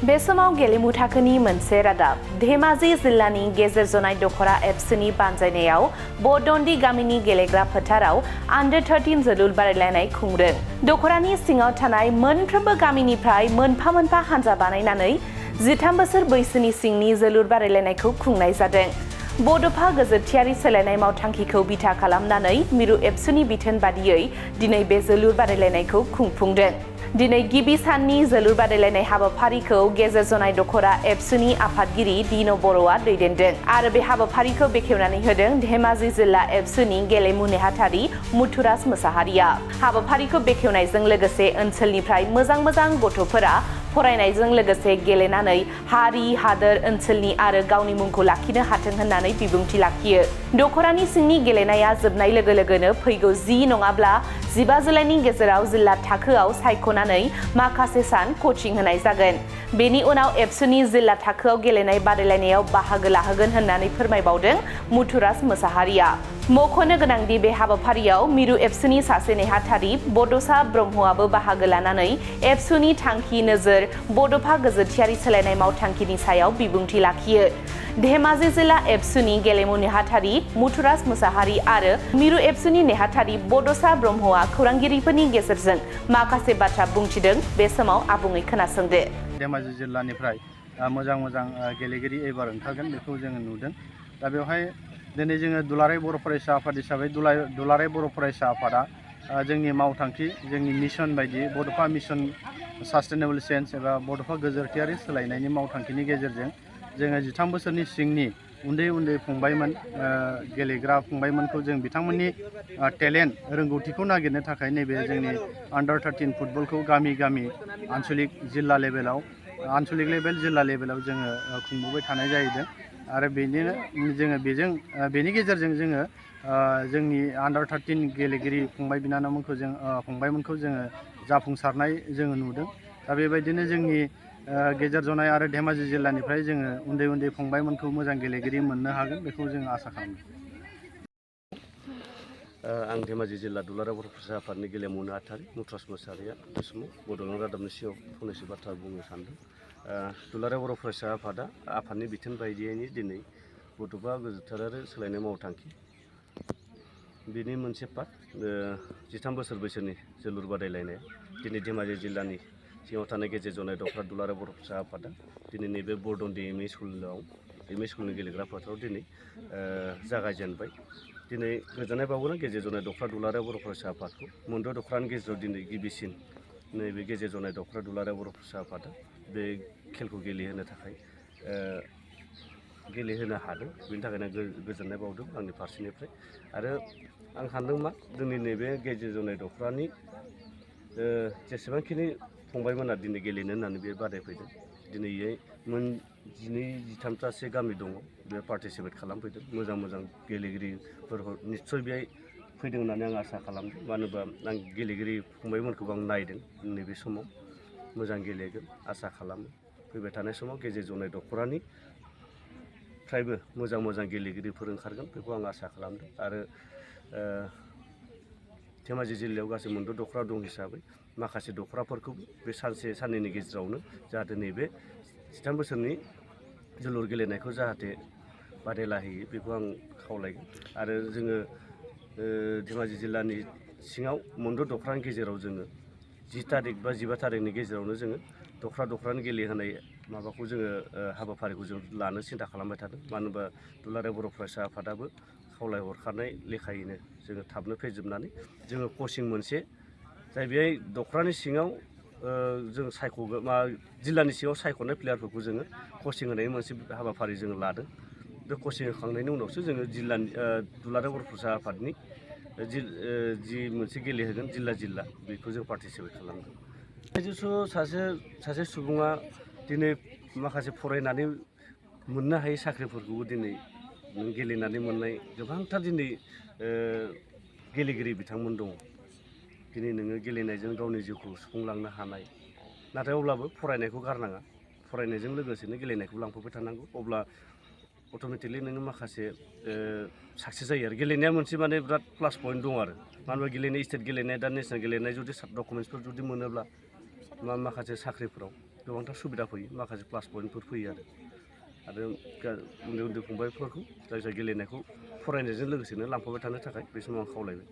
बे समाव गेलेमु थाखोनि मोनसे रादाब धेमाजि जिल्लानि गेजेर जनाय दख'र एबसनि बानजायनायाव बरदन्दी गामिनि गेलेग्रा फोथाराव U-13 जोलुर बादायलायनाय खुंदों। दख'रानि सिङाव थानाय मोनफ्रोमबो गामिनिफ्राय मोनफा मोनफा हानजा बानायनानै 13 बोसोर बैसोनि सिंनि जोलुर बादायलायनायखौ खुंनाय जादों। बड'फा गोजोरथियारि सोलायनाय मावथांखिखौ बिथा खालामनानै मिरु एबसुनि बिथोन बादियै दिनै बे जोलुर बादायलायनायखौ खुंफुंदों। दिनै गिबि साननि जोलुर बादायलायनाय हाबाफारिखौ गेजेर जनाय दख'र एबसुनि आफादगिरि दिनो बर'आ दैदेनदों आरो बे हाबाफारिखौ बेखेवनानै होदों धेमाजि जिल्ला एबसुनि गेलेमु नेहाथारि मुथुराज मोसाहारिया। हाबाफारिखौ बेखेवनायजों लोगोसे ओनसोलनिफ्राय मोजां गथ'फोरा फरायनायजों लोगोसे गेलेनानै हारि हादोर ओनसोलनि आरो गावनि मुंखौ लाखिनो हाथों होननानै बिबुंथि लाखियो। दख'रानि सिंनि गेलेनाया जोबनाय लोगो लोगोनो फैगौ 10 नङाब्ला 15 जुलाइनि गेजेराव जिल्ला थाखोआव सायख'नानै माखासे सान कचिं होनाय जागोन। बेनि उनाव एबसुनि जिल्ला थाखोआव गेलेनाय बादायलायनायाव बाहागो लाहोगोन होननानै फोरमायबावदों मुथुराज मोसाहारिया। मख'नो गोनांदि बे हाबाफारियाव मिरु एबसुनि सासे नेहाथारि बड'सा ब्रह्मआबो बाहागो लानानै एबसुनि थांखि नोजोर बड'फा गोजोरथियारि सोलायनाय मावथांखिनि सायाव बिबुंथि लाखियो। धेमाजि जिल्ला एबसुनि गेलेमु नेहाथारि मुथुराज मोसाहारि आरो मिरु एबसुनि नेहाथारि बड'सा ब्रह्मआ खौरांगिरिफोरनि गेजेरजों माखासे बाथ्रा बुंथिदों। बे समाव आबुङै खोनासंदो। धेमाजि जिल्लानिफ्राय मोजां गेलेगिरि एबार ओंखारगोन बेखौ जोङो नुदों। दा बेवहाय दिनै जोङो दुलाराय बर' फरायसा आफाद हिसाबै दुलाराय बर' फरायसा आफादा जोंनि मावथांखि जोंनि मिशन बायदि बड'फा मिशन सास्टेनेबल चेन्ज एबा बड'फा गोजोरथियारि सोलायनायनि मावथांखिनि गेजेरजों जोङो 13 बोसोरनि सिंनि उन्दै फंबायमोन गेलेग्रा फंबायमोनखौ जों बिथांमोननि टेलेन्ट रोंगौथिखौ नागिरनो थाखाय नैबे जोंनि U-13 फुटबलखौ गामि आन्चलिक जिल्ला लेभेल जिल्ला लेभेलाव जोङो खुंबोबाय थानाय जाहैदों आरो बेनि गेजेरजों जोङो जोंनि U-13 गेलेगिरि फंबायमोनखौ जोङो जाफुंसारनाय जोङो नुदों। दा बेबायदिनो जोंनि गेजेर जनाय आरो धेमाजि जिल्लानिफ्राय जोङो उन्दै फंबायमोनखौ मोजां गेलेगिरि मोननो हागोन बेखौ जों आसा खालामो। आं धेमाजि जिल्ला दुलाराय बर' फरायसा आफादनि गेलेमु नेहाथारि मुथुराज मोसाहारिया बे समाव बड'लेण्ड रादाबनि सिगाङाव फंनैसो बाथ्रा बुंनो सानदों। दुलाराय बर' फरायसा आफादनि बिथोन बायदियैनो दिनै बड'फा गोजोरथियारि सोलायनाय मावथांखि बेनि मोनसे पार्ट 13 बोसोर बैसोनि जोलुर बादायलायनाय दिनै धेमाजि जिल्लानि सिङाव थानाय गेजेर जनाय दख'र दुलाराय बर' फरायसा आफादा दिनै नैबे बरदन्दी एम इ स्कुलनि गेलेग्रा फोथाराव दिनै जागायजेनबाय। दिनै गोजोननाय बावगोन गेजेर जनाय दख'र दुलाराय बर' फरायसा आफादखौ मोनद' दख'रानि गेजेराव दिनै गिबिसिन नैबे गेजेर जनाय दख'र दुलाराय बर' फरायसा आफादा बे खेलखौ गेलेहोनो हादों। बेनि थाखायनो गोजोननाय बावदों आंनि फारसेनिफ्राय। आरो आं सानदों जोंनि नैबे गेजेर जनाय दख'रानि जेसेबांखिनि फंबायमोना दिनै गेलेनो होननानै बे बादायफैदों दिनै 12-13थासो गामि दङ बे पार्टिसिपेट खालामफैदों। मोजां गेलेगिरिफोरखौ निस्सय बेहाय फैदों होननानै आं आसा खालामदों। मानो होनोबा आं गेलेगिरि फंबायमोनखौबो आं नायदों नैबे समाव मोजां गेलेगोन आसा खालामो। फैबाय थानाय समाव गेजेर जनाय दख'रानि फ्रायबो मोजां गेलेगिरिफोर ओंखारगोन बेखौ आं आसा खालामदों। आरो धेमाजि जिल्लायाव गासै मोनद' दख'रा दं हिसाबै माखासे दख'राफोरखौबो बे सानसे साननैनि गेजेरावनो जाहाथे नैबे 13 बोसोरनि जोलुर गेलेनायखौ जाहाथे बादायलाहैयो बेखौ आं खावलायगोन। आरो जोङो धेमाजि जिल्लानि सिङाव मोनद' दख'रानि गेजेराव जोङो 10 थारिख बा 15 थारिखनि गेजेरावनो जोङो दख'रानि गेलेहोनाय माबाखौ जोङो हाबाफारिखौ जों लानो सिन्था खालामबाय थादों। मानो होनबा दुलाराय बर' फरायसा आफादाबो खावलायहरखानाय लेखायैनो जोङो थाबनो फोजोबनानै जोङो कचिं मोनसे जाय बेहाय दख'रानि सिङाव जों जिल्लानि सिङाव सायख'नाय प्लेयारफोरखौ जोङो कचिं होनायनि मोनसे हाबाफारि जोङो लादों। बे कचिं होखांनायनि उनावसो जोङो जिल्लानि दुलाराय बर' फरायसा आफादनि जि मोनसे गेलेहोगोन जिल्ला बेखौ जों पार्टिसिपेट खालामगोन। सासे सुबुङा दिनै माखासे फरायनानै मोननो हायै साख्रिफोरखौबो दिनै गेलेनानै मोननाय गोबांथार दिनै गेलेगिरि बिथांमोन दङ। दिनै नोङो गेलेनायजों गावनि जिउखौ सुफुंलांनो हानाय। नाथाय अब्लाबो फरायनायखौ गारनाङा। फरायनायजों लोगोसेनो गेलेनायखौ लांफाबाय थानांगौ। अब्ला अट'मेटिकलि नोङो माखासे साक्सेस जायो आरो गेलेनाया मोनसे बिराद प्लास पइन्ट दं आरो। मानो होनबा गेलेनाय स्टेट गेलेनाय दा नेसनेल गेलेनाय जुदि डकुमेन्टसफोर जुदि मोनोब्ला माखासे साख्रिफोराव गोबांथार सुबिदा फैयो, माखासे प्लास पइन्टफोर फैयो आरो उन्दै उन्दै फंबायफोरखौ जाय गेलेनायखौ फरायनायजों लोगोसेनो लांफाबाय थानो थाखाय बे समाव आं खावलायबाय।